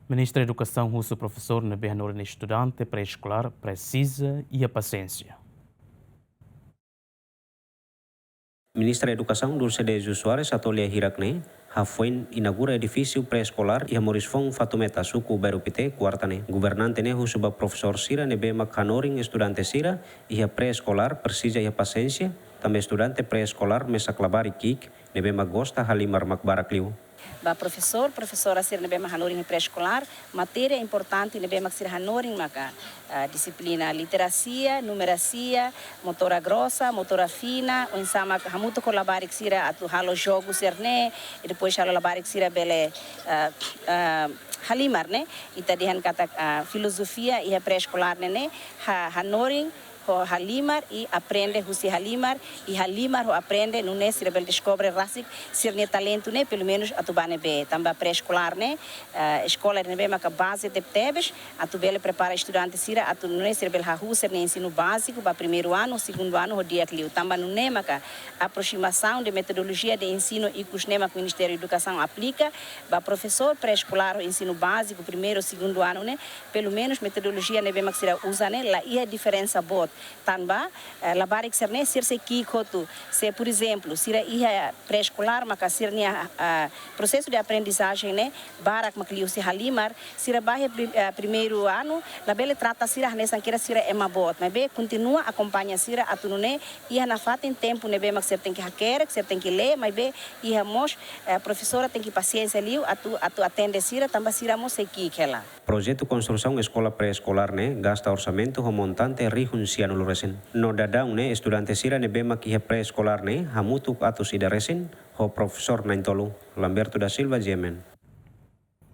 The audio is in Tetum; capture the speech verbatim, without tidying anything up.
Ministra Edukasaun husu profesór ne'ebé hanorin estudante pré-eskolár presiza iha pasiénsia. Ministra Edukasaun Dulce Dejo Soares Atolia hirak ne'e hafoin inaugura edifísiu pré-eskolár iha moris foun Fatumeta, suku Bairru Pité, kuarta ne'e. Governante ne'e husu ba profesór sira ne'ebé mak hanorin estudante sira iha pré-eskolár presiza iha pasiénsia, tanba estudante pré-eskolár mesak labarik ki'ik, ne'ebé mak gosta halimar mak barak liu. Ba profesór, profesora sira ne'ebé mak hanorin pré-eskolár, matéria importante ne'ebé mak sira hanorin maka, ah, dixiplina literasia, numerasia, motora grosa, motora fina, oinsá mak hamutuk ho labarik sira atu halo jogu sira-ne'e, i depois halo labarik sira bele, ah, ah, halimar ne'e, ita dehan katak, ah, filozofia iha pré-eskolár ne'e ne'e, ha-, hanorin ho halimar i aprende husi halimar, i halimar ho aprende, nune'e sira bele deskobre rasik sira-nia talentu ne'e, pelumenus atu ba ne'ebé. Tanba pré-eskolár ne'e, eh, eskola ne'ebé maka baze tebetebes, atu bele prepara estudante sira, atu nune'e sira bele hahú sira-nia ensinu báziku ba primeiru anu, segundu anu ho di'ak liu. Tanba nune'e maka aproximasaun de metodolojia de ensinu ikus ne'e mak Ministériu Edukasaun aplika ba profesór pré-eskolár ho ensinu báziku, primeiru, segundu anu ne'e, pelumenus metodolojia ne'ebé mak sira uza ne'e la iha diferensa boot. Tanba, eh, labarik sira-ne'e sira sei ki'ik hotu. Se, por ezemplu, sira iha pré-eskolár maka sira-nia, ah, prosesu de aprendizajen ne'e barak mak liu husi halimar, sira ba iha pri-, eh, primeiru anu, labele trata sira hanesan kira sira ema boot. Maibé kontinua akompaña sira atu nune'e iha nafatin tempu ne'ebé mak sira tenke hakerek, sira tenke lee, maibé iha mós, eh, profesora tenke pasiénsia liu atu, atu atende sira, tanba sira mós sei ki'ik hela. Projetu konstrusaun eskola pré-eskolár ne'e gasta orsamentu ho montante rihun sianulu resin. No daudaun ne'e estudante sira ne'ebé mak iha pré-eskolár ne'e hamutuk atus ida resin ho profesór na'in-tolu. Lamberto da Silva, G M N.